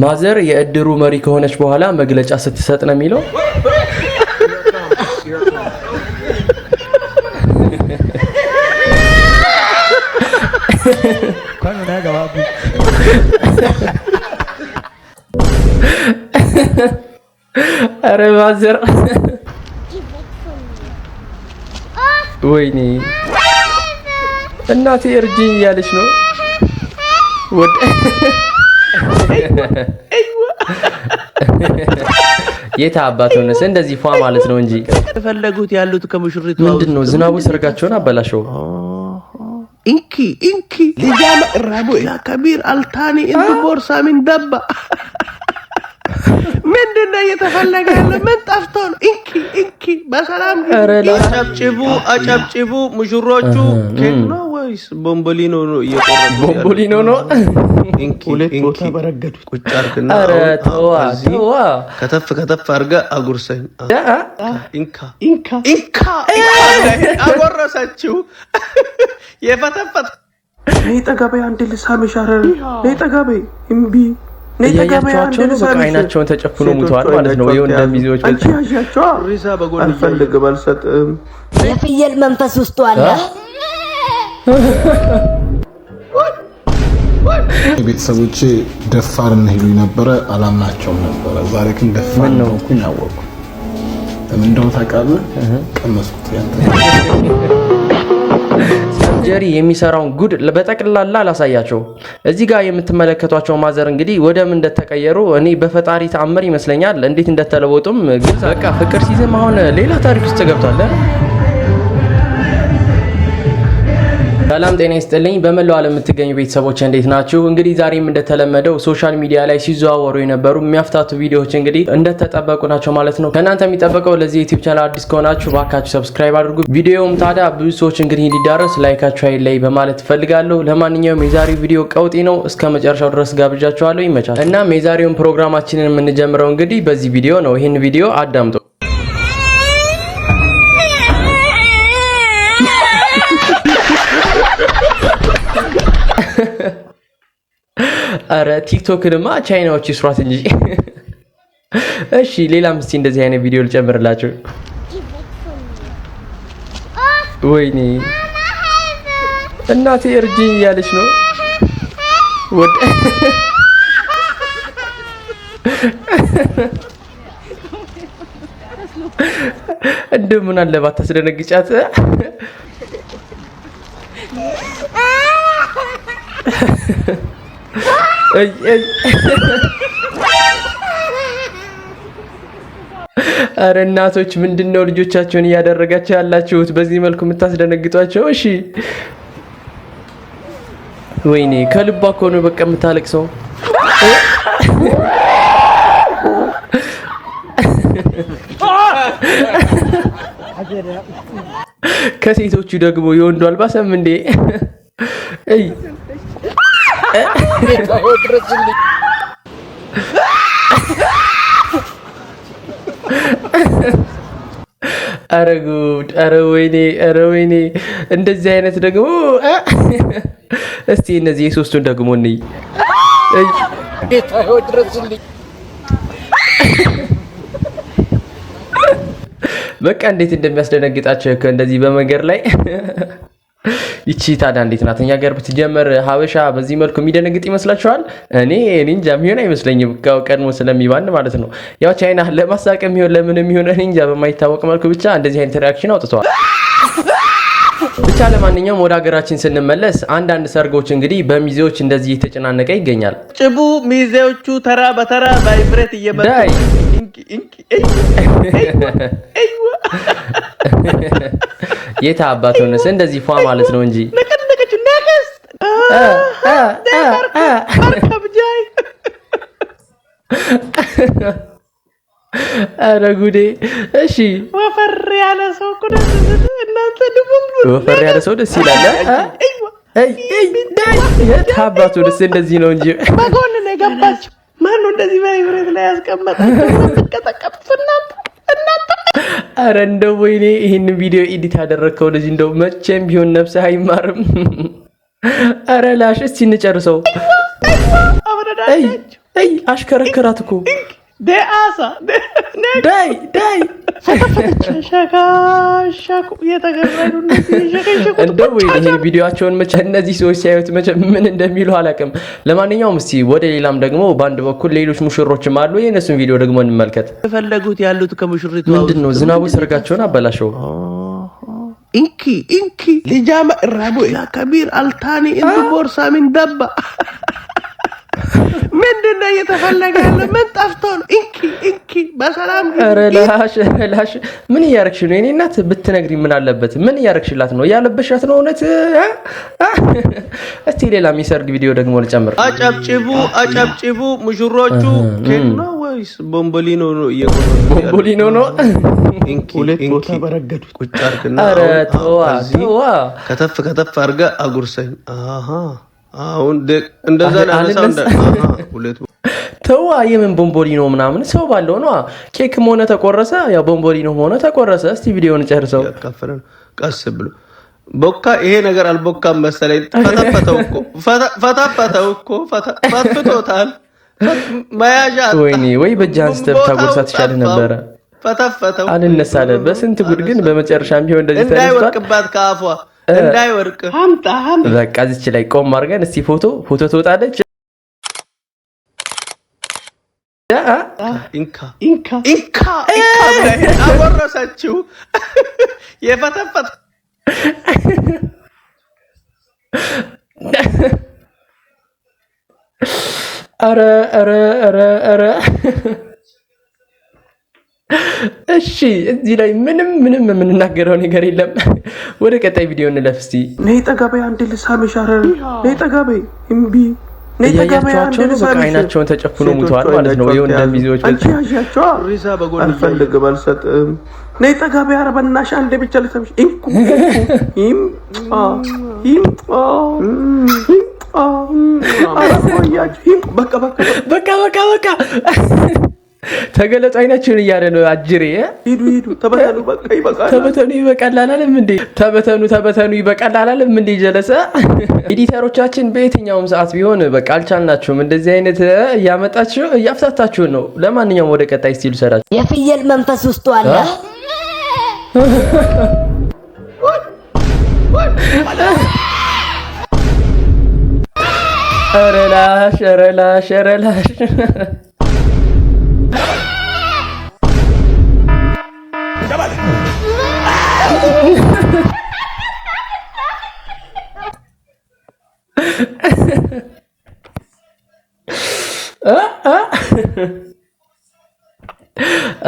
ማዘር የእድሩ መሪ ከሆነች በኋላ መግለጫ ስትሰጥ ነው የሚለው። ኧረ ማዘር ወይኔ እናቴ እርጅኝ እያለች ነው። የት አባት ሆነስ እንደዚህ ፏ ማለት ነው እንጂ የፈለጉት ያሉት ከሙሽሪቱ ምንድን ነው? ዝናቡ ሰርጋቸውን አበላሸው። እንኪ እንኪ ሊጃማ እራቡ ያ ከቢር አልታኒ እንዱ ቦርሳ ምን ደባ ምንድን ነው እየተፈለገ ያለ? ምን ጠፍቶ ነው? እንኪ እንኪ በሰላም አጨብጭቡ፣ አጨብጭቡ። ሙሽሮቹ ኬክ ነው ወይስ ቦምቦሊኖ ነው እየቆረጡ? ቦምቦሊኖ ነው። እንኪ እንኪ በረገዱት። ቁጭ አድርግና ኧረ ተዋ ተዋ፣ ከተፍ ከተፍ አድርገህ አጉርሰኝ። እንካ እንካ እንካ አጎረሰችው። የፈተፈት ነይ ጠጋ በይ፣ አንዴ ልሳምሽ። ኧረ ነይ ጠጋ በይ። እምቢ እያያቸዋቸው ነው። በቃ አይናቸውን ተጨፍኖ ሙተዋል ማለት ነው። ይኸው እንደሚዜዎች አልፈልግም፣ አልሰጥም። የፍየል መንፈስ ውስጡ አለ። ቤተሰቦቼ ደፋር ነህ ይሉኝ ነበረ፣ አላምናቸውም ነበረ። ዛሬ ግን ደፋር እንደሆንኩኝ አወቅኩ። ለምን እንደሆነ ታውቃለህ? ቀመስኩት ያንተ ሰርጀሪ የሚሰራውን ጉድ በጠቅላላ አላሳያቸው። እዚህ ጋር የምትመለከቷቸው ማዘር እንግዲህ ወደ ምን እንደተቀየሩ እኔ በፈጣሪ ተአምር ይመስለኛል። እንዴት እንደተለወጡም ግልጽ። በቃ ፍቅር ሲዝም አሁን ሌላ ታሪክ ውስጥ ገብቷል። ሰላም ጤና ይስጥልኝ። በመላው ዓለም የምትገኙ ቤተሰቦች እንዴት ናችሁ? እንግዲህ ዛሬም እንደተለመደው social media ላይ ሲዘዋወሩ የነበሩ የሚያፍታቱ ቪዲዮዎች እንግዲህ እንደተጠበቁ ናቸው ማለት ነው። ከእናንተ የሚጠበቀው ለዚህ YouTube channel አዲስ ከሆናችሁ ባካችሁ subscribe አድርጉ። ቪዲዮውም ታዲያ ብዙ ሰዎች እንግዲህ እንዲዳረስ like ኣችሁ አይለይ በማለት እፈልጋለሁ። ለማንኛውም የዛሬው ቪዲዮ ቀውጢ ነው፣ እስከ መጨረሻው ድረስ ጋብዣችኋለሁ። ይመቻል። እናም የዛሬውን ፕሮግራማችንን የምንጀምረው እንግዲህ በዚህ ቪዲዮ ነው። ይህን ቪዲዮ አዳምጡ። አረ ቲክቶክንማ ቻይናዎች ይስሯት እንጂ። እሺ ሌላም እስቲ እንደዚህ አይነት ቪዲዮ ልጨምርላችሁ። ወይኔ እናቴ እርጅኝ እያለች ነው። እንደምን አለ ባታስደነግጫት። አረ እናቶች ምንድን ነው ልጆቻቸውን እያደረጋቸው ያላችሁት? በዚህ መልኩ የምታስደነግጧቸው? እሺ ወይኔ ከልቧ እኮ ነው በቃ የምታለቅሰው። ከሴቶቹ ደግሞ የወንዱ አልባሰም እንዴ? እይ ኧረ ጉድ! ኧረ ወይኔ! ኧረ ወይኔ! እንደዚህ አይነት ደግሞ እስቲ እነዚህ የሶስቱን ደግሞ እንይ። በቃ እንዴት እንደሚያስደነግጣቸው እኮ እንደዚህ በመንገድ ላይ። ይቺ ታዲያ እንዴት ናት? እኛ ጋር ብትጀመር ሀበሻ በዚህ መልኩ የሚደነግጥ ይመስላችኋል? እኔ እንጃ የሚሆን አይመስለኝም። ቀድሞ ስለሚባን ማለት ነው። ያው ቻይና ለማሳቅ የሚሆን ለምን የሚሆን እኔ እንጃ፣ በማይታወቅ መልኩ ብቻ እንደዚህ አይነት reaction አውጥተዋል። ብቻ ለማንኛውም ወደ ሀገራችን ስንመለስ አንዳንድ ሰርጎች እንግዲህ በሚዜዎች እንደዚህ የተጨናነቀ ይገኛል። ጭቡ ሚዜዎቹ ተራ በተራ vibrate እየመጡ የት አባት ሆነስ እንደዚህ ፏ ማለት ነው እንጂ። ኧረ ጉዴ! እሺ ወፈር ያለ ሰው እኮ ደስ እናንተ ወፈር ያለ ሰው ደስ ይላል። የት አባቱ ደስ እንደዚህ ነው እንጂ በጎን ነው የገባችው። ማነው እንደዚህ vibrate ላይ ያስቀመጣቸው? ትቀጠቀጡት እናንተ እናንተ። አረ እንደው ወይኔ ይህን ቪዲዮ edit ያደረግከው ልጅ እንደው መቼም ቢሆን ነፍስህ አይማርም። አረ ላሽ እስቲ እንጨርሰው። አይ አሽከረከራት እኮ ዳይ ዳይ እንደው ይሄን ቪዲዮአቸውን መቼ እነዚህ ሰዎች ሲያዩት መቼ ምን እንደሚሉ አላውቅም። ለማንኛውም እስቲ ወደ ሌላም ደግሞ በአንድ በኩል ሌሎች ሙሽሮችም አሉ። የእነሱን ቪዲዮ ደግሞ እንመልከት። የፈለጉት ያሉት ከሙሽሪቱ ምንድን ነው ዝናቡ ሰርጋቸውን አበላሸው። እንኪ እንኪ ሊጃማ እራቡ ከቢር አልታኒ እንዱ ቦርሳ ምን ደባ ምንድን ነው እየተፈለገ ያለው? ምን ጠፍቶ ነው? እንኪ እንኪ በሰላም ኧረ ላሽ ኧረ ላሽ ምን እያረግሽ ነው? የእኔ እናት ብትነግሪ ምን አለበት? ምን እያረግሽላት ነው? እያለበሻት ነው? እውነት እስቲ ሌላ የሚሰርግ ቪዲዮ ደግሞ ልጨምር። አጨብጭቡ አጨብጭቡ። ሙሽሮቹ ኬክ ነው ወይስ ቦምቦሊኖ ነው እየቆረጡ ቦምቦሊኖ ነው። ሁለት ቦታ በረገዱት። ቁጭ አድርግና ኧረ ተዋ ተዋ፣ ከተፍ ከተፍ አድርገህ አጉርሰኝ። አሃ አሁን እንደዛ ተዋ የምን ቦምቦሊኖ ምናምን ሰው ባለው ነው። ኬክም ሆነ ተቆረሰ፣ ያው ቦምቦሊኖ ሆነ ተቆረሰ። እስቲ ቪዲዮውን ጨርሰው። ቀስ ብሎ ቦካ ይሄ ነገር አልቦካም መሰለኝ። ፈተፈተው እኮ ፈተፈተው እኮ ፈትፍቶታል። መያዣ ወይኔ ወይ በእጅህ አንስተህ ብታጎርሳት ይሻልህ ነበረ። ፈተፈተው አልነሳለ በስንት ጉድ ግን በመጨረሻም ቢሆን እንደዚህ ተነስቷል። እንዳይወድቅባት ከአፏ እንዳይወርቅ በቃ እዚች ላይ ቆም አድርገን እስቲ ፎቶ ፎቶ ትወጣለች። እንካ እንካ እንካ እንካ አጎረሰችው። የፈተፈተ ኧረ ኧረ ኧረ ኧረ እሺ እዚህ ላይ ምንም ምንም የምንናገረው ነገር የለም። ወደ ቀጣይ ቪዲዮ እንለፍ እስቲ። ነይ ጠጋ በይ አንዴ ልሳምሽ። ኧረ ነይ ጠጋ በይ። እምቢ ነይ ጠጋ በይ አንዴ እያያቸዋቸው ነው። በቃ ልሳምሽ። አይናቸውን ተጨፍኖ ሙተዋል ማለት ነው። ይኸው እንደሚዜዎች አንቺ ያዣቸዋ አልፈልግም፣ አልሰጥም። ነይ ጠጋ በይ። ኧረ በእናትሽ አንዴ ብቻ ልሳምሽ። እንኩ ይም አ ይም አ ይም አ ኧረ ቆያችሁ። ይም በቃ በቃ በቃ በቃ በቃ ተገለጡ አይናችሁን እያለ ነው አጅሬ። ሂዱ ሂዱ፣ ተበተኑ፣ በቃ ይበቃል። ተበተኑ ይበቃል አላለም እንዴ? ተበተኑ ተበተኑ ይበቃል አላለም እንዴ? ጀለሰ editor ኦቻችን በየትኛውም ሰዓት ቢሆን በቃ አልቻልናችሁም። እንደዚህ አይነት እያመጣችሁ እያፍታታችሁን ነው። ለማንኛውም ወደ ቀጣይ ስቲሉ ሰራችሁ። የፍየል መንፈስ ውስጡ አለ። ኧረ ላሽ ኧረ ላሽ ኧረ ላሽ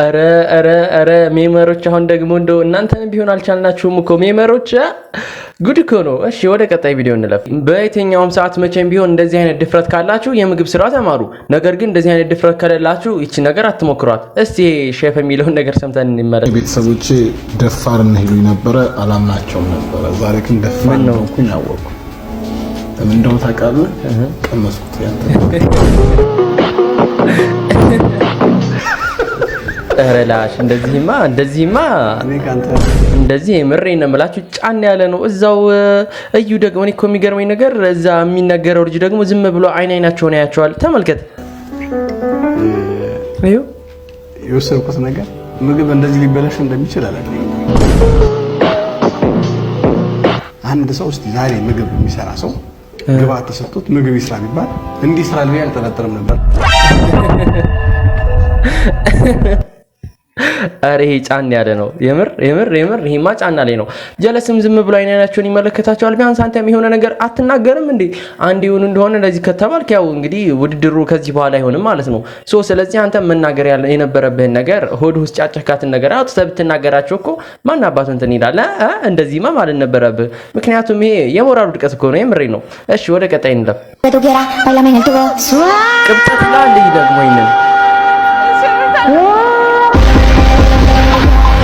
ኧረ ኧረ ኧረ memer ኦች አሁን ደግሞ እንደው እናንተንም ቢሆን አልቻልናችሁም እኮ memer ኦች፣ ጉድ እኮ ነው። እሺ ወደ ቀጣይ ቪዲዮ እንለፍ። በየትኛውም ሰዓት መቼም ቢሆን እንደዚህ አይነት ድፍረት ካላችሁ የምግብ ስራ ተማሩ። ነገር ግን እንደዚህ አይነት ድፍረት ከሌላችሁ ይቺ ነገር አትሞክሯት። እስቲ ሼፍ የሚለውን ነገር ሰምተን እንመለስ። ቤተሰቦቼ ደፋር ነህ ይሉኝ ነበረ፣ አላምናቸውም ነበረ። ዛሬ ግን ደፋር እንደሆንኩኝ አወቅኩ። ለምን እንደሆነ ታውቃለህ? ቀመስኩት ያንተ ኧረ ላሽ እንደዚህማ እንደዚህማ እንደዚህ የምሬን ነው የምላችሁ፣ ጫን ያለ ነው እዛው። እዩ ደግሞ እኔ እኮ የሚገርመኝ ነገር እዛ የሚነገረው ልጅ ደግሞ ዝም ብሎ አይን አይናቸውን ያያቸዋል። ተመልከት፣ የወሰድኩት ነገር ምግብ እንደዚህ ሊበላሽ እንደሚችል አላውቅም። አንድ ሰው እስቲ ዛሬ ምግብ የሚሰራ ሰው ግብአት ተሰጥቶት ምግብ ይስራ ቢባል እንዲህ ስራ ብዬ አልጠረጠርም ነበር። ኧረ ይሄ ጫን ያለ ነው። የምር የምር የምር ይሄማ ጫና ላይ ነው። ጀለስም ዝም ብሎ አይን አይናቸውን ይመለከታቸዋል። ቢያንስ አንተም የሆነ ነገር አትናገርም እንዴ? አንድ ይሁን እንደሆነ እንደዚህ ከተባልክ ያው እንግዲህ ውድድሩ ከዚህ በኋላ አይሆንም ማለት ነው። so ስለዚህ አንተም መናገር የነበረብህን ነገር ሆድ ውስጥ ያጨካትን ነገር አውጥተህ ብትናገራቸው እኮ ማን አባቱ እንትን ይላል። እንደዚህማ ማለት ነበረብህ። ምክንያቱም ይሄ የሞራል ውድቀት እኮ ነው። የምሬ ነው። እሺ ወደ ቀጣይ እንለፍ። ቅብጠት ላልይ ደግሞ ይንን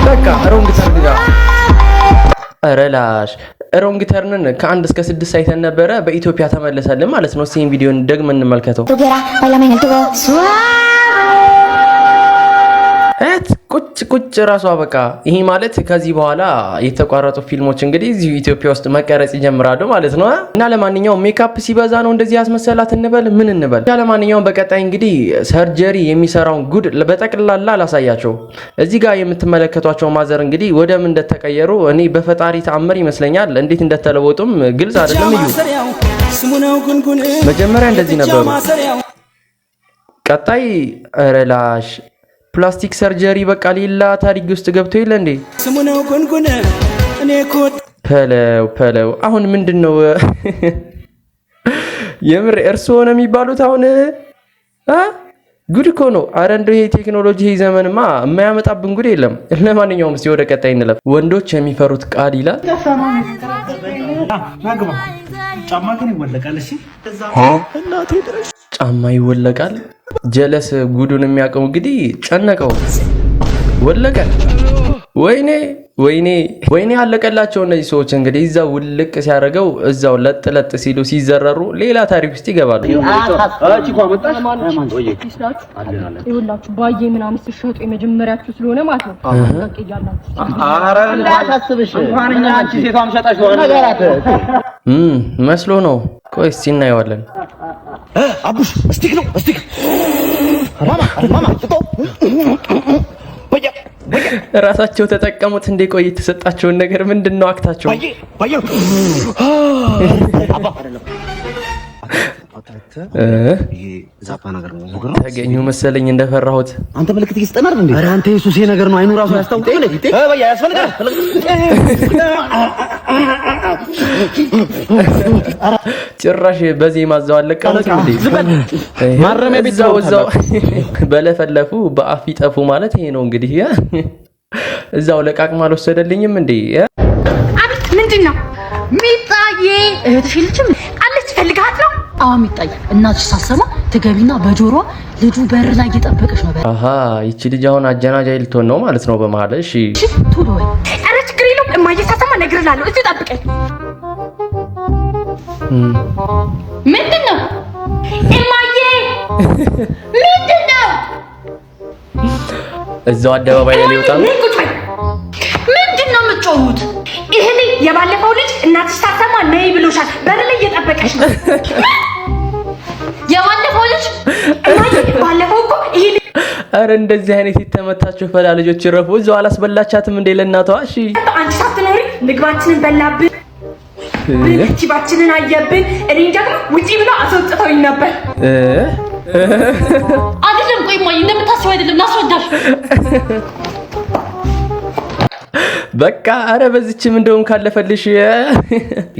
በቃ wrong turn ጋር ኧረ ላሽ wrong turn ን ከ1 እስከ 6 አይተን ነበረ። በኢትዮጵያ ተመለሰልን ማለት ነው። እስኪ ቪዲዮን ደግመን እንመልከተው። እት ቁጭ ቁጭ ራሷ በቃ። ይሄ ማለት ከዚህ በኋላ የተቋረጡ ፊልሞች እንግዲህ እዚሁ ኢትዮጵያ ውስጥ መቀረጽ ይጀምራሉ ማለት ነው። እና ለማንኛውም ሜካፕ ሲበዛ ነው እንደዚህ ያስመሰላት እንበል ምን እንበል። ለማንኛውም በቀጣይ እንግዲህ surgery የሚሰራውን ጉድ በጠቅላላ ላሳያቸው። እዚህ ጋር የምትመለከቷቸው mother እንግዲህ ወደ ምን እንደተቀየሩ እኔ በፈጣሪ ተአምር ይመስለኛል። እንዴት እንደተለወጡም ግልጽ አይደለም። እዩ፣ መጀመሪያ እንደዚህ ነበሩ። ቀጣይ ረላሽ plastic surgery በቃ ሌላ ታሪክ ውስጥ ገብቶ የለ እንዴ? ፐለው ፐለው። አሁን ምንድን ነው የምር እርስዎ ነው የሚባሉት? አሁን ጉድ እኮ ነው። አረ እንደው ይሄ ቴክኖሎጂ፣ ይሄ ዘመንማ የማያመጣብን ጉድ የለም። ለማንኛውም እስኪ ወደ ቀጣይ እንለፍ። ወንዶች የሚፈሩት ቃል ይላል። ጫማ ግን ይወለቃል። እሺ። ጫማ ይወለቃል። ጀለስ ጉዱን የሚያውቀው እንግዲህ ጨነቀው፣ ወለቀ። ወይኔ ወይኔ ወይኔ፣ ያለቀላቸው እነዚህ ሰዎች እንግዲህ እዛው ውልቅ ሲያደርገው እዛው ለጥ ለጥ ሲሉ ሲዘረሩ ሌላ ታሪክ ውስጥ ይገባሉ። ይኸውላችሁ ባዬ ምናምን ስትሸጡ የመጀመሪያችሁ ስለሆነ ማለት ነው። ጥንቃቄ እያላችሁ። መስሎ ነው። ቆይ እስኪ እናየዋለን። አቡሽ stick ነው stick፣ ማማ ማማ ጥጦ። ራሳቸው ተጠቀሙት እንዴ? ቆይ የተሰጣቸውን ነገር ምንድን ነው አክታቸው? ባዬ ባዬ አባ። ዛፓ ነገር ነው። ተገኙ መሰለኝ እንደፈራሁት። አንተ ምልክት እየሰጠን አይደል እንዴ? ኧረ አንተ የሱሴ ነገር ነው። አይኑ ራሱ ያስታውቃል። እ በያ ያስፈልጋል። ጭራሽ በዜማ እዛው አለቀሙት እንዴ? ማረሚያ ቤት። እዛው እዛው በለፈለፉ በአፍ ይጠፉ ማለት ይሄ ነው እንግዲህ። እዛው ለቃቅማ አልወሰደልኝም እንዴ? አቤት፣ ምንድን ነው? ሚጣዬ እህትሽ የለችም? አለች፣ ፈልጋት ነው? አዎ ሚጣዬ፣ እናትሽ ሳሰማ ትገቢና በጆሮዋ ልጁ በር ላይ እየጠበቀሽ ነው። አሃ፣ ይቺ ልጅ አሁን አጀናጃይ ልትሆን ነው ማለት ነው በመሀል። እሺ። እሺ ቶሎ በይ። ኧረ ችግር የለውም፣ እማዬ ሳሰማ እነግርልሃለሁ። እዚሁ ጠብቀኝ። ምንድን ነው? እማዬ፣ ምንድን ነው? እዛው አደባባይ ላይ ሊወጣ ነው። ምን ቁጭ በይ። ምንድን ነው የምትጮሁት? ይሄ ልጅ የባለፈው ልጅ እናትሽ ሳትሰማ ነይ ብሎሻል። በር ላይ እየጠበቀሽ ነው። የባለፈው ልጅ? እማዬ፣ ባለፈው እኮ ይሄ ልጅ አረ እንደዚህ አይነት የተመታቸው ፈላ ልጆች ይረፉ። እዛው አላስበላቻትም እንዴ ለእናቷ? እሺ። አንቺ ሳትኖሪ ምግባችንን በላብን፣ ቲቫችንን አየብን። እኔን ደግሞ ውጪ ብሎ አስወጥተውኝ ነበር። አይደለም። ቆይ እማዬ፣ እንደምታስበው አይደለም። ላስረዳሽ። በቃ አረ በዚችም እንደውም ካለፈልሽ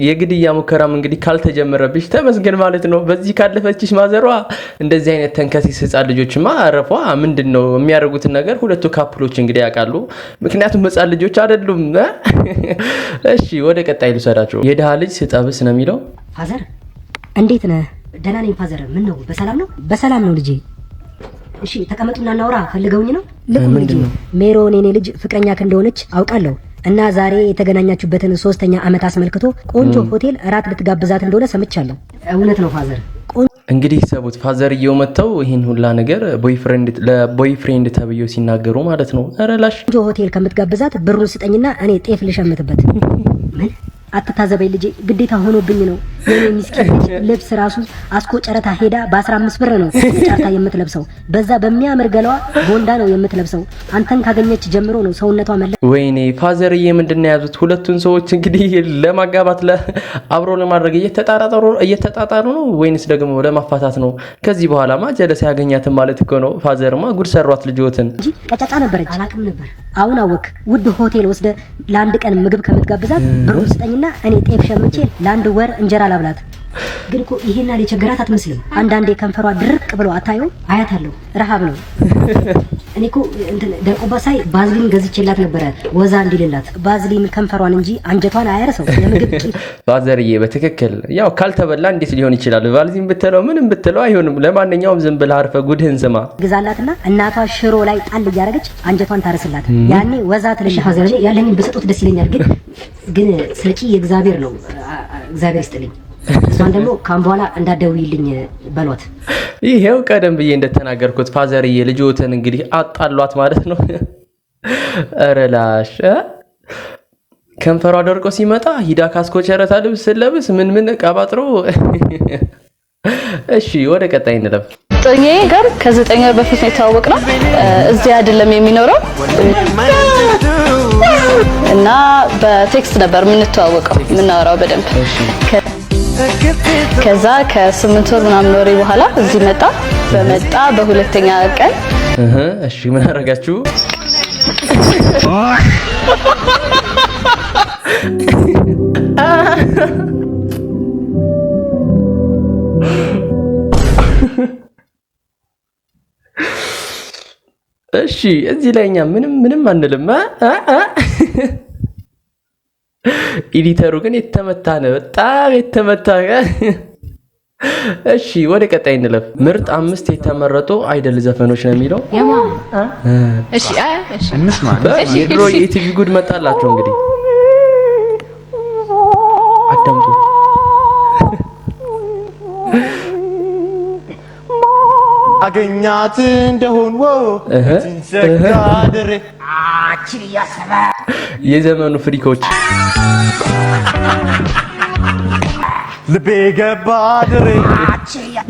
የግድያ ሙከራም እንግዲህ ካልተጀመረብሽ ተመስገን ማለት ነው። በዚህ ካለፈችሽ ማዘሯ፣ እንደዚህ አይነት ተንከሲስ ህፃን ልጆችማ አረፏ። ምንድን ነው የሚያደርጉትን ነገር ሁለቱ couple ኦች እንግዲህ ያውቃሉ። ምክንያቱም ህፃን ልጆች አይደሉም። እሺ፣ ወደ ቀጣይ ልውሰዳቸው። የድሃ ልጅ ስጠብስ ነው የሚለው። Father፣ እንዴት ነህ? ደህና ነኝ father። ምን ነው፣ በሰላም ነው? በሰላም ነው ልጄ። እሺ ተቀመጡና እናውራ። ፈልገውኝ ነው? ልቁም ልጄ። ሜሮን የኔ ልጅ ፍቅረኛህ እንደሆነች አውቃለሁ እና ዛሬ የተገናኛችሁበትን 3ኛ ዓመት አስመልክቶ ቆንጆ ሆቴል እራት ልትጋብዛት እንደሆነ ሰምቻለሁ። እውነት ነው father። እንግዲህ ሰቡት፣ father የው መጥተው ይህን ሁላ ነገር boyfriend ለ boyfriend ተብዬው ሲናገሩ ማለት ነው። ኧረ ላሽ። ቆንጆ ሆቴል ከምትጋብዛት ብሩን ስጠኝና እኔ ጤፍ ልሸምትበት። ምን? አትታዘበኝ ልጄ፣ ግዴታ ሆኖብኝ ነው። የኔ ሚስኪን ልጅ ልብስ ራሱ አስኮ ጨረታ ሄዳ በ15 ብር ነው ጨርታ የምትለብሰው። በዛ በሚያምር ገላዋ ቦንዳ ነው የምትለብሰው። አንተን ካገኘች ጀምሮ ነው ሰውነቷ መለ ወይኔ father ዬ፣ ምንድን ነው የያዙት? ሁለቱን ሰዎች እንግዲህ ለማጋባት አብሮ ለማድረግ እየተጣጣሩ ነው ወይንስ ደግሞ ለማፋታት ነው? ከዚህ በኋላማ ጀለስ ያገኛትን ማለት እኮ ነው። Father ማ ጉድ ሰሯት ልጅዎትን። እንጂ ቀጫጫ ነበረች። አላቅም ነበር። አሁን አወክ። ውድ ሆቴል ወስደ ለአንድ ቀን ምግብ ከምትጋብዛት ብሩን ስጠኝና እኔ ጤፍ ሸምቼ ለአንድ ወር እንጀራ ላብላት። ግን እኮ ይሄን ያህል የቸገራት አትመስልም። አንዳንዴ ከንፈሯ ድርቅ ብሎ አታየው? አያታለሁ። ረሃብ ነው። እኔ እኮ እንትን ደርቆባት ሳይ ባዝሊን ገዝቼላት ነበረ ወዛ እንዲልላት። ባዝሊን ከንፈሯን እንጂ አንጀቷን አያርሰው። የምግብ ቂጥ Father ዬ በትክክል ያው ካልተበላ እንዴት ሊሆን ይችላል? ባልዚን ብትለው ምንም ብትለው አይሆንም። ለማንኛውም ዝም ብለህ አርፈህ ጉድህን ስማ። ግዛላትና እናቷ ሽሮ ላይ ጣል እያደረገች አንጀቷን ታርስላት። ያኔ ወዛ ትልሽ። Father፣ ያለኝን ብሰጡት ደስ ይለኛል፣ ግን ሰጪ የእግዚአብሔር ነው። እግዚአብሔር ይስጥልኝ። እሷን ደግሞ ካሁን በኋላ እንዳትደውይልኝ በሏት። ይሄው ቀደም ብዬ እንደተናገርኩት father ዬ ልጅዎትን እንግዲህ አጣሏት ማለት ነው። ኧረ ላሽ እ? ከንፈሯ ደርቆ ሲመጣ ሂዳ ካስኮ ጨረታ ልብስ ስለብስ ምን ምን ቀባጥሮ። እሺ፣ ወደ ቀጣይ እንለፍ። ጦኛዬ ጋር ከ9 ወር በፊት ነው የተዋወቅነው። እዚህ አይደለም የሚኖረው እና በ text ነበር የምንተዋወቀው፣ የምናወራው በደንብ። ከዛ ከ8 ወር ምናምን ወሬ በኋላ እዚህ መጣ። በመጣ በሁለተኛ ቀን እሺ፣ ምን አደረጋችሁ? እሺ፣ እዚህ ላይ እኛ ምንም ምንም አንልም። እ እ እ editor ኡ ግን የተመታ ነው፣ በጣም የተመታ። እሺ፣ ወደ ቀጣይ እንለፍ። ምርጥ አምስት የተመረጡ idol ዘፈኖች ነው የሚለው። የድሮ የኢቲቪ ጉድ መጣላቸው። እንግዲህ አዳምጡ። አገኛት እንደሆን ዘጋድሬ የዘመኑ freak ኦች። ልቤ ገባ ድሬ።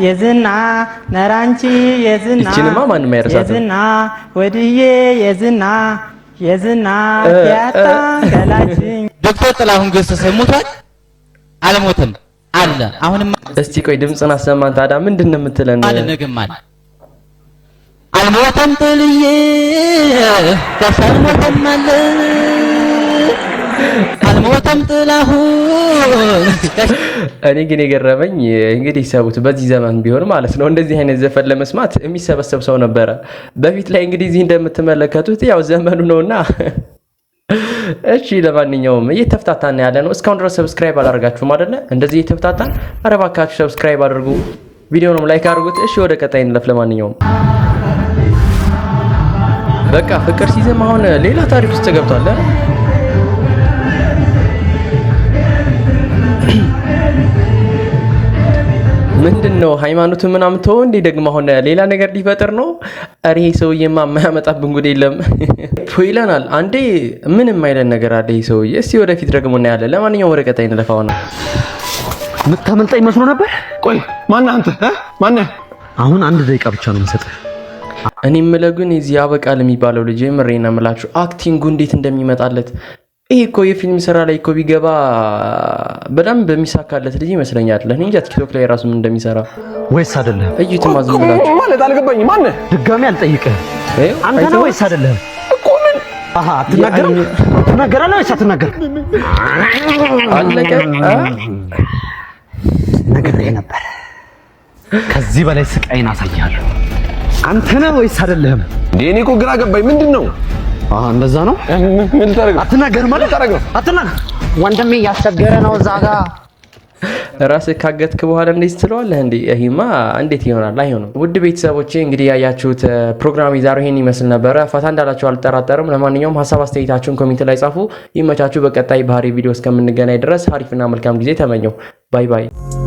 የዝና ነራንቺ የዝና። ይችንማ ማንም አይረሳትም። የዝና ወድዬ የዝና የዝና ያጣ ገላችኝ። ዶክተር ጥላሁን ገሰሰ ሞቷል? አልሞተም አለ። አሁንም። እስቲ ቆይ ድምፅን አሰማን። ታዲያ ምንድን ነው የምትለን? አለ፣ ነገም አለ። አልሞተም ጥልዬ ከፍ አልሞተም አለ፣ አልሞተም ጥላሁን። እኔ ግን የገረመኝ እንግዲህ ሰቡት በዚህ ዘመን ቢሆን ማለት ነው እንደዚህ አይነት ዘፈን ለመስማት የሚሰበሰብ ሰው ነበረ። በፊት ላይ እንግዲህ እዚህ እንደምትመለከቱት ያው ዘመኑ ነውና። እሺ፣ ለማንኛውም እየተፍታታን ያለ ነው። እስካሁን ድረስ subscribe አላደርጋችሁም አይደለ? እንደዚህ እየተፍታታን፣ ኧረ እባካችሁ subscribe አድርጉ፣ ቪዲዮንም like አድርጉት። እሺ፣ ወደ ቀጣይ እንለፍ። ለማንኛውም በቃ ፍቅር ሲዝም አሁን ሌላ ታሪክ ውስጥ ገብቷል። ምንድን ነው ሃይማኖቱ ምናምን ተወው እንዴ? ደግሞ አሁን ሌላ ነገር ሊፈጥር ነው። ኧረ ይሄ ሰውዬማ የማያመጣብን ጉድ የለም ይለናል። አንዴ ምን የማይለን ነገር አለ ይሄ ሰውዬ። እስቲ ወደፊት ደግሞ እናያለን። ለማንኛውም ወደ ቀጣይ እንለፋው ነው። የምታመልጠኝ መስሎ ነበር። ቆይ ማነህ አንተ? ማነህ? አሁን አንድ ደቂቃ ብቻ ነው የምሰጥህ። እኔ የምለው ግን የዚህ ያበቃል የሚባለው ልጅ የምሬን ነው የምላችሁ acting ኡ እንዴት እንደሚመጣለት፣ ይሄ እኮ የፊልም ስራ ላይ እኮ ቢገባ በደንብ የሚሳካለት ልጅ ይመስለኛል። እኔ እንጃ ቲክቶክ ላይ ራሱ ምን እንደሚሰራ። ወይስ አይደለህም? እዩትማ ዝም ብላችሁ። ማለት አልገባኝም። ማነህ? ድጋሚ አልጠይቅህም። አንተ ነህ ወይስ አይደለህም? እኮ ምን? አሃ፣ አትናገርም? ትናገራለህ ወይስ አትናገርም? አለቀ። ነግሬህ ነበር። ከዚህ በላይ ስቃይን አሳይሃለሁ። አንተ ነህ ወይስ አይደለህም? እንዴ፣ እኔ እኮ ግራ ገባኝ። ምንድን ነው? አሃ፣ እንደዛ ነው። ምን ልታደርግ ነው? አትናገርም ማለት ልታደርግ ነው? አትናገር። ወንድሜ እያስቸገረ ነው እዛ ጋ። ራስህ ካገትክ በኋላ እንዴት ትለዋለህ እንዴ? ይሄማ እንዴት ይሆናል? አይሆንም። ውድ ቤተሰቦቼ፣ እንግዲህ ያያችሁት ፕሮግራም የዛሬው ይሄን ይመስል ነበረ። ፈታ እንዳላችሁ አልጠራጠርም። ለማንኛውም ሀሳብ አስተያየታችሁን comment ላይ ጻፉ። ይመቻችሁ። በቀጣይ ባህሪ ቪዲዮ እስከምንገናኝ ድረስ አሪፍና መልካም ጊዜ ተመኘው። Bye bye።